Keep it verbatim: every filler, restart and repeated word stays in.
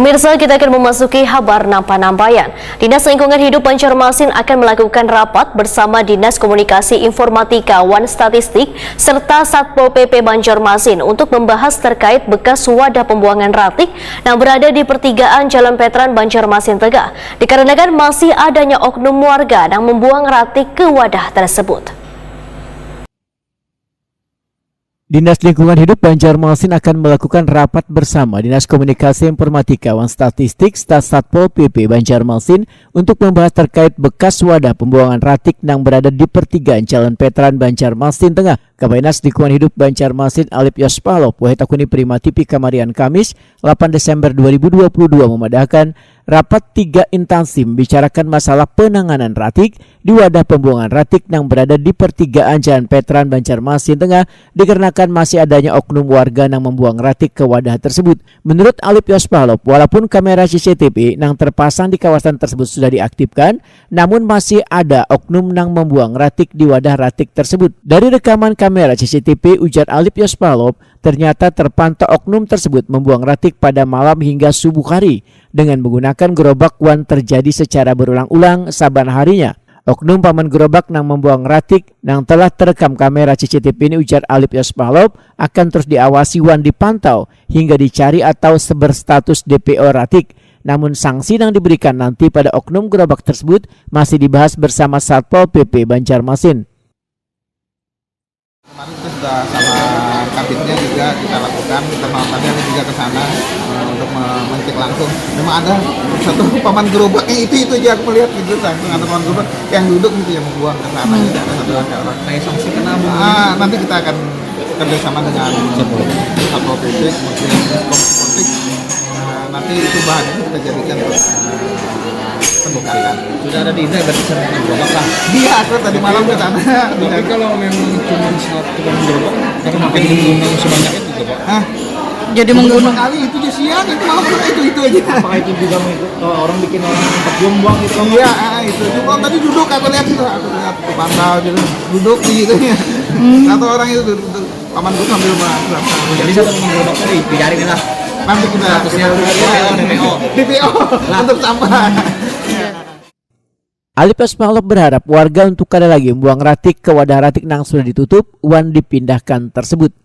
Pemirsa, kita akan memasuki habar nampa-nampayan. Dinas Lingkungan Hidup Banjarmasin akan melakukan rapat bersama Dinas Komunikasi Informatika wan Statistik serta Satpol P P Banjarmasin untuk membahas terkait bekas wadah pembuangan ratik yang berada di pertigaan Jalan Petran Banjarmasin Tengah, dikarenakan masih adanya oknum warga yang membuang ratik ke wadah tersebut. Dinas Lingkungan Hidup Banjarmasin akan melakukan rapat bersama Dinas Komunikasi Informatika wan Statistik, Stat Satpol P P Banjarmasin, untuk membahas terkait bekas wadah pembuangan ratik nang berada di pertigaan Jalan Petran Banjarmasin Tengah. Kapainas Lingkungan Hidup Banjarmasin Alip Yospalop, wahai takuni Prima T V kamarian Kamis, lapan Desember dua ribu dua puluh dua, memadahkan, rapat tiga intansi membicarakan masalah penanganan ratik di wadah pembuangan ratik nang berada di pertigaan Jalan Petran Banjarmasin Tengah, dikarenakan masih adanya oknum warga nang membuang ratik ke wadah tersebut. Menurut Alip Yospalop, walaupun kamera C C T V nang terpasang di kawasan tersebut sudah diaktifkan, namun masih ada oknum nang membuang ratik di wadah ratik tersebut. Dari rekaman kamera C C T V, ujar Alip Yospalop, ternyata terpantau oknum tersebut membuang ratik pada malam hingga subuh hari dengan menggunakan gerobak wan terjadi secara berulang-ulang saban harinya. Oknum paman gerobak nang membuang ratik nang telah terekam kamera C C T V ini, ujar Alip Yospalop, akan terus diawasi wan dipantau hingga dicari atau berstatus D P O ratik. Namun sanksi yang diberikan nanti pada oknum gerobak tersebut masih dibahas bersama Satpol P P Banjarmasin. Kemarin kita sudah sama kabitnya juga kita lakukan, kita malam tadi ada juga ke sana, eh, untuk me-, mengecek langsung. Memang ada satu paman gerobaknya itu, itu aja aku melihat gitu, langsung ada paman gerobak yang duduk gitu, yang membuang ke sana gitu, ada satu orang. Kayak sanksi kena apa? Ah, nanti kita akan kerjasama dengan Satpol P P, kemudian Kompotik. Eh, nanti itu bahan itu kita jadikan untuk, eh, pendekatan. Sudah ada di ini berarti sama gerobak lah. Iya, aku tadi malam ke sana. Tapi kalau memang cuma satu tukang gerobak, karena makin menggunung sebanyak itu, coba. Hah? Jadi menggunung. Sekali itu aja siang, itu malam itu, itu aja. Apakah itu juga mengikut, eh, orang bikin orang buang-buang gitu? Iya, ah, itu. Itu kalau tadi duduk, aku lihat itu, aku lihat, aku pantau gitu. Duduk di itu ya. Hmm. Satu orang itu duduk, duduk. Paman gue sambil ma-, masak. Jadi satu rumah gerobak tadi dijaring lah. Nanti kita, statusnya kita D P O, D P O. D P O lah. Untuk sampah. Alip Yospalop berharap warga untuk kada lagi membuang ratik ke wadah ratik nang sudah ditutup wan dipindahkan tersebut.